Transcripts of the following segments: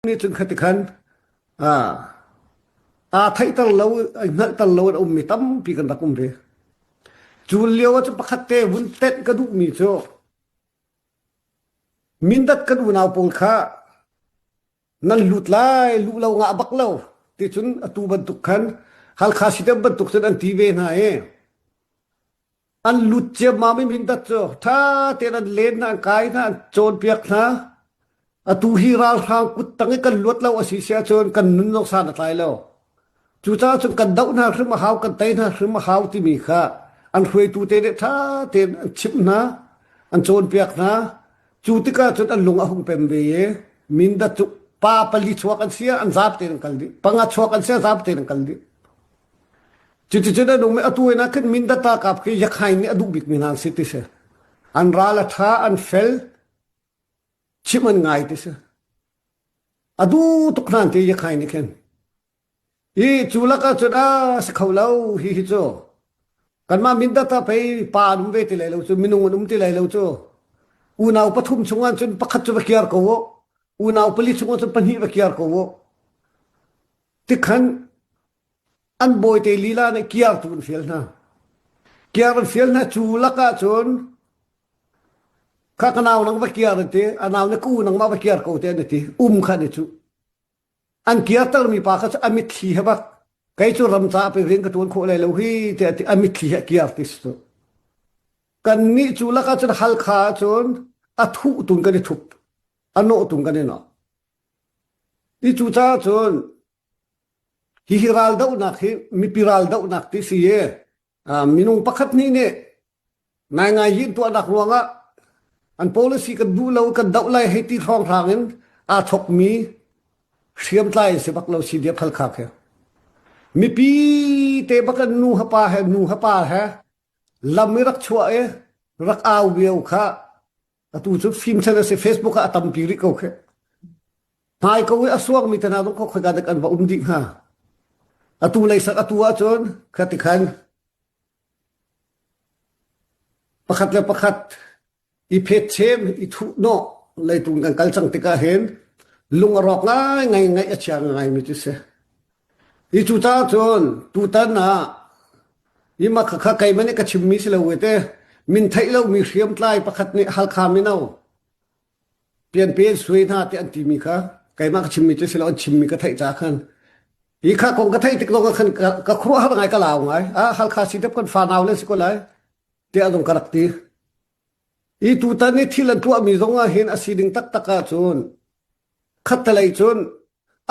Nih cun khati khan aa theihter lo, ai hngalhter lo in a ummi tampi kan rak um ve. Cu lio ah cun pakhat te vun tenh ka duhmi cu Mindat kan unau pawl kha nan lut lai, luh lo ngah bak lo ti cun atu bantuk khan Halkha Sidem bantuk cun an ti ve hna i An lut ciammam i Mindat cu ṭha tein an len hna, an kai hna, an cawnpiak hna. Atu hi ralhrang kuttang i kan luat lo a si si ahcun kan nun zong san a tlai lo. Cucaah cun kan doh hna hrim a hau, kan tei hna hrim a hau timi kha an hruaitu te nih ṭha tein an chimh hna, an cawnpiak hna. Cu tikah cun an lung a hung pem ve i Mindat cu pa pali chuak an si ah an zaap tein an kal dih. Panga chuak an si ah zaap tein an kal dih. Cuticun an um i atu in ah khin Mindat ralkap khi Yakhain nih a duh bikmi hna an si ti si. An ral a ṭha, an fel, chimh an ngai ti si. A duh tuk hna an ti Yakhain nih khin. I cu lakah cun a si kho lo hi hi cu. Kanmah Mindat ah pei pa an um ve ti lai lo cu, minung an um ti lai lo cu. Unau pathum chungah cun pakhat cu va kiar ko u. Unau pali chungah cun pahnih va kiar ko u. Tikhan an bawite lila nih kiar tu an fial hna. Kiar an fial hna cu lakah cun kha ka nau nang va kiar an ti, a nau nih ka u nangmah va kiar ko te an ti, um kha an i cuh. An kiartermi pa kha cu a mitthli he bak kei cu ram caah pe rian ka ṭuan khawh lai lo hi tiah a ti, a mitthli he a kiar ti si cu. Kannih cu lakah cun Halkha ah cun a thuh tun kan i thup, a nawh tun kan i nawh. Ti cu caah cun Hihi raldohnak hi mipi raldohnak ti si i minung pakhat nih nih ngaingai yin tuahnak ruangah an policy kan duh lo kan doh lai hei ti hrawnghrang in aa thokmi hriamtlai an si bak lo CDF Halkha khi. Mipi te bak an nu ha pa he nu ha pa he lam i rak chuah i rak au bio kha atu cu fimchan a si Facebook ah a tampi rih ko khi. Hmai ko i a suakmi te hna zong khoika dek an va um dih hnga. Atu leisak atu ahcun khati khan pakhat le pakhat i phetchem i thuh nawh leitung kan kal cang tikah hin lung a rawk ngai ngai ngaih a chia ngai mi cu si. Hi cu caah cun tutan ah hi mah khakha keimah nih ka chimmi si lo te min theih lomi hriamtlai pakhat nih Halkha mino pianpe in suai hna ti an timi kha keimah ka chimmi cu si lo an chimmi ka theih caah khan hi kha kong ka theih tik zong ah khan ka khuaruahhar ngai ka lau ngai ah Halkha CDF kan fanau le si ko lai tiah zong ka rak ti i tutan i thil an tuahmi zong ah hin a si ding taktak ahcun khattelei cun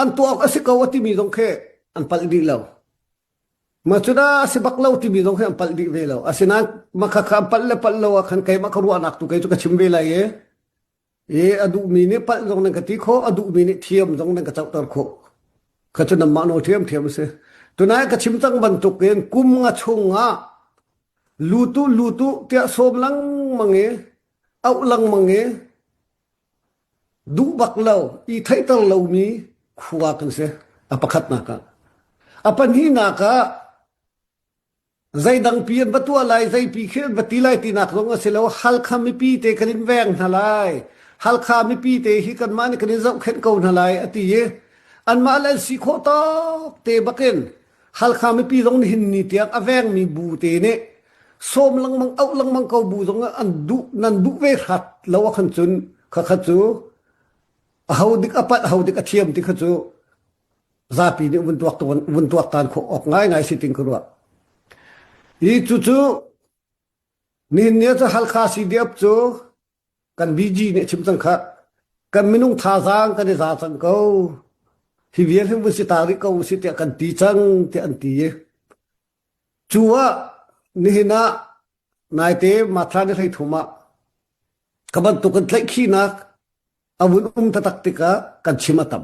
an tuah awk a si ko a timi zong khi an palh dih lo Mah cu dah a si bak lo timi zong hi an palh dih ve lo. Asinain mah kha kha an palh le palh lo ah khan keimah ka ruahnak tu kei cu ka chim ve lai i i a duhmi nih palh zong nan ka ti khawh, a duhmi nih thiam zong nan ka cohter khawh. Kha cu nanmah nawl thiamthiam a si. Tunai ka chim cang bantukin kum nga chung ah lutu lutu tiah sawm lengmang i auh lengmang i Duh bak lo, i theihter lomi khua kan si. A pakhatnak ah. A pahnihnak ah zeidang pi an va tuah lai, zeipi khi an va ti lai tinak zong a si lo. Halkha mipi te kan in veng hna lai. Halkha mipi te hi kanmah nih kan in zohkhenh ko hna lai a ti i anmah le an si khawh tawk te bakin Halkha mipi zong nihin ni tiang a vengmi bu te nih sawm lengmang auh lengmang ko bu zong an duh nan duh ve hrat lo ah khan cun khakha cu aho dik a palh aho dik a thiam ti kha cu zapi nih vun tuak vun tuak tan khawh awk ngaingai si ting ka ruah hi cu cu nihin ni cu Halkha CDF cu kan BG nih chim cang kha kan minung thazaang kan i za cang ko hi vial hi vun si ta rih ko si tiah kan ti cang tiah an ti i Cu ah nihin ah naite Mathla ni 13 ah ka bantuk in tlaihkhihnak a vun um taktak tikah kan chim a tam.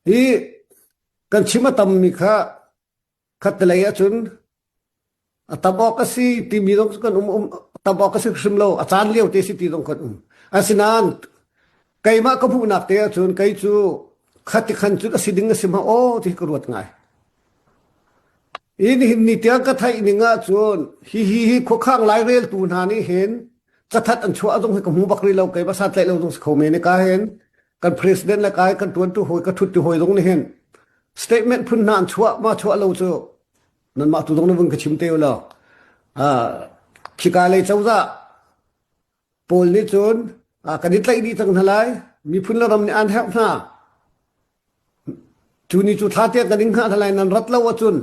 Hi kan chim a tammi kha khattelei ahcun a tam awk a si timi zong kan um, um tam awk a si hrim lo a caan lio te si ti zong kan um. Asinain keimah ka hmuhnak te ahcun kei cu khati khan cun a si ding a si ma aw ti ka ruat ngai. Hi nihin ni tiang ka theih ning ahcun hihi hi khuakhang laireltu hna nih hin cathanh an chuah zong hi ka hmu bak rih lo kei va santlaih lo zong si kho men i ka hin. Kan president le kai kan tuantu hawi ka thuttu hawi zong nih hin statement phun hna an chuah ma chuah lo cu nanmah tu zong na vun ka chim te law. Khika lei cozah pawl nih cun kan i tlaih dih cang hna lai. Miphun le ram nih an herh hna. Cu ni cu thla tiang kan in hngah hna lai nan rat lo ahcun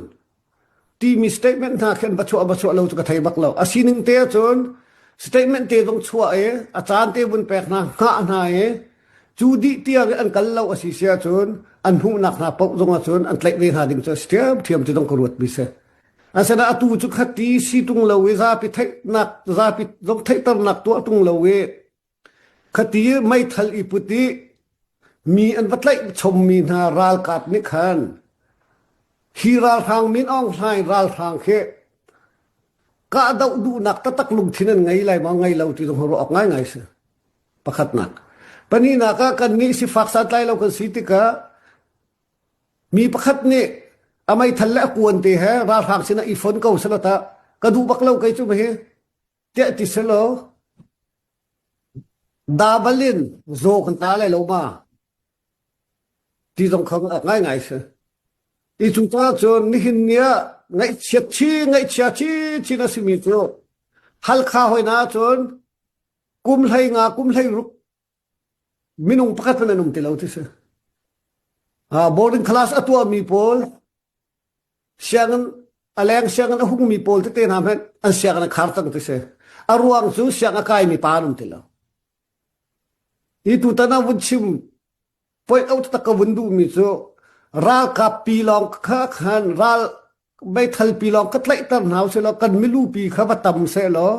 timi statement hna khin va chuah va chuah lo cu ka thei bak lo. A sining te ahcun statement te zong chuah i a caan te vun pek hna hngah hna i cu dih tiang i an kal lo a si si ahcun an hmuhnak hna paoh zong ahcun an tlaih ve hna ding cu a si ṭhiamṭhiam ti zong ka ruat mi si. Asinain atu cu khati si ṭung lo i zapi theihnak zapi zong theihternak tuah ṭung lo i Khati meithal i put i mi an va tlaih chommi hna ralkap nih khan hi ralhrang Min Aung Hlaing ralhrang khi kahdoh duhnak taktak lungthin an ngei lai maw ngei lo ti zong ruah awk ngaingai si. Pakhatnak. Pahnihnak ah kannih sifak santlai lo kan si tikah mi pakhat nih a meithal le a kuan te he ralhrang sinah i fon ko selaw tah ka duh bak lo kei cu hi tiah ti selaw Dabal in zaw kan ta lai lo ma? Ti zong kha awk ngaingai si. I cu caah cun nihin ni ah ngaihchiat chin ngaihchia chinchin a simi cu Halkha hoi na ahcun kum hlei nga kum hlei ruk minung pakhat hmanh an um ti lo ti si. Boarding class a tuahmi pawl sianginn a leng sianginn a hungmi pawl tete hna hmanh an sianginn a khar cang ti si. A ruang cu siang a kaimi pa an um ti lo. Hi tutan ah vun chim point out tak ka vun duhmi cu ralkap pi lawng kha khan ral meithal pi lawng ka tlaihter hna usih law kan milu pi kha va tam seh law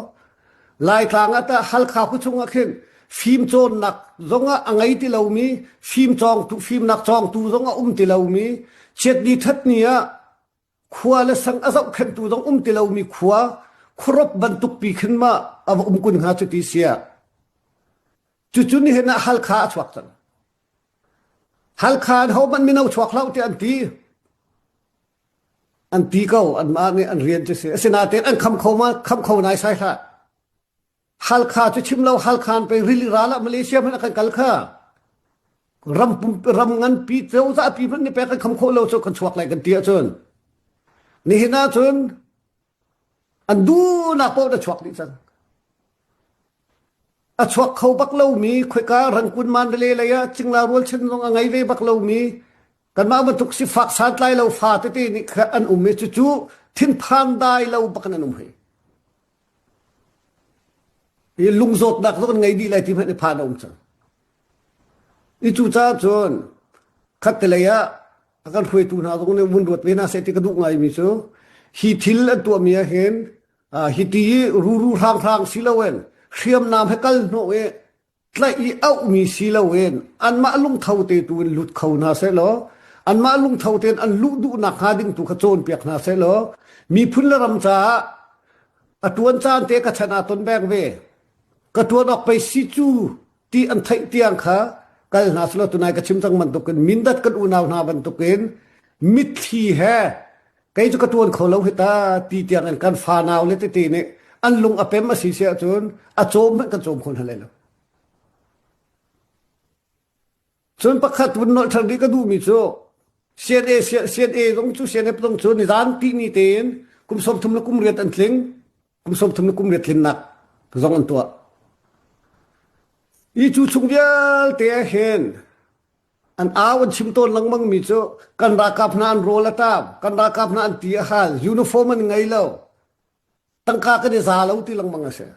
Laitlang ah tah Halkha khu chung ah khin fim cawnnak zong ah a ngei ti lomi fim cawngtu fimnak cawngtu zong a um ti lomi chiatni thatni ah khua le sang a zohkhenhtu zong um ti lomi khua khuarop bantuk pi khin ma a va um kun hnga cu ti sia cucu nihin ah Halkha a chuak cang Halkha in hohmanh mino chuak hlah tiah an ti An ti ko anmah nih an rian cu si. Asinain an kham kho ma kham kho nai sai hlah. Halkha cu chim lo Halkha an pei rili ral ah Malaysia hmanh ah kan kal kha. Ram pum ram nganpi cozah pi hmanh nih pek kan kham khawh lo cu kan chuak lai kan ti ahcun. Nihin ahcun an duhnak paoh na chuak dih cang. A chuak kho bak lomi khoika Rangkun Mandalay lei ah cingla rualchan zong a ngei ve bak lomi kanmah bantuk sifak santlai lo fa tete nih kha an um i cucu thinphan dai lo bak in an um hoi. I lungzawtnak zong an ngei dih lai ti hmanh i phan a um cang. I cucaah cun khattelei ah a kan hruaitu hna zong nih vun ruat ve hna seh ti ka duh ngaimi cu hi thil an tuahmi ah hin hiti i ruru hranghrang si loin hriamnam he kal hnawh i tlaih i auhmi si loin anmah lungtho te tu in lut kho hna sehlaw anmah lungtho tein an luh duhnak hnga ding tu kha cawnpiak hna sehlaw miphun le ram caah a tuan caan te ka chan ah ton beng ve ka tuan awk pei si cu ti an theih tiang kha kal hna selaw tunai ka chim cang bantukin mindat kan unau hna bantukin mitthli he kei cu ka tuan kho lo hi ta ti tiang in kan fanau le tete nih an lung a pem a si si ahcun a cawm hmanh kan cawm kho hna lai lo. Cun pakhat vun nolh ṭhan rih ka duhmi cu CNA CNA zong cu CNF zong cu nizan ti ni tein kum 30 le kum riat an tling kum 30 le kum riat tlinnak zong an tuah. I cu chung vialte ah hin an au an chim tawn lengmang mi cu kan ralkap hna an rawl a ṭam kan ralkap hna an ti a hal uniform an ngei lo tangka kan i za lo ti lengmang a si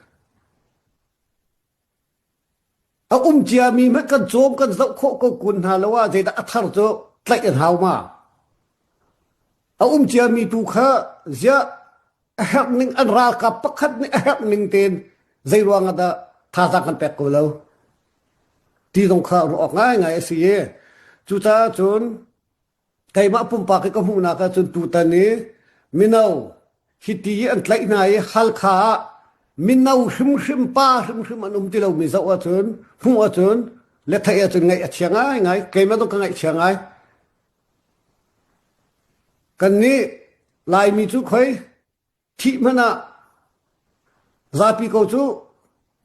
a um ciami hmanh kan cawm kan zoh khawh ko kun hna lo ah zeidah a thar cu tlaih an hau ma a um ciami tu kha ziah a herh ning an ralkap pakhat nih a herh ning tein zei ruang ah dah thazaang kan pek ko lo ti zong kha ruah awk ngaingai a si i cucaah cun keimah pumpak i ka hmuhnak ah cun tutan i mino hiti i an tlaih hna i Halkha ah mino hrimhrim pa hrimhrim an um ti lomi zoh ahcun hmuh ahcun le theih ahcun ngaih a chia ngaingai keimah zong ka ngaih chia ngai Kannih Laimi cu khoi thih hmanh ah zapi ko cu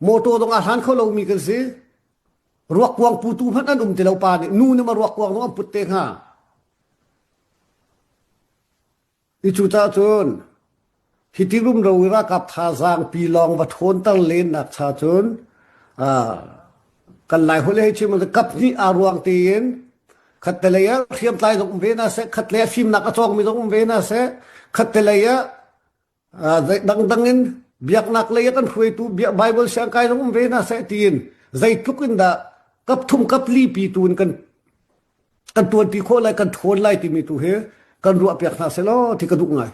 motor zong aa hlan kho lomi kan si. Ruakkuang putu hmanh an um ti lo pa nih nu nih ma ruakkuang zong an put te hnga. I cucaah cun hiti rumro i ralkap thazaang pi lawng va ṭhawnter lennak cha cun kan Lai holh hei chim kap hnih aa ruang tein khattelei ah hriamtlai zong um ve na seh khatlei ah fimnak a cawngmi zong um ve na seh khattelei ah dangdang in biaknak lei ah kan hruaitu Bible siangkai zong um ve na seh tiin zeitluk in dah kap thum kap li pi tu in kan kan tuanti khawh lai kan ṭhawn lai timi tu hi kan ruah piak hna seh law ti ka duh ngai.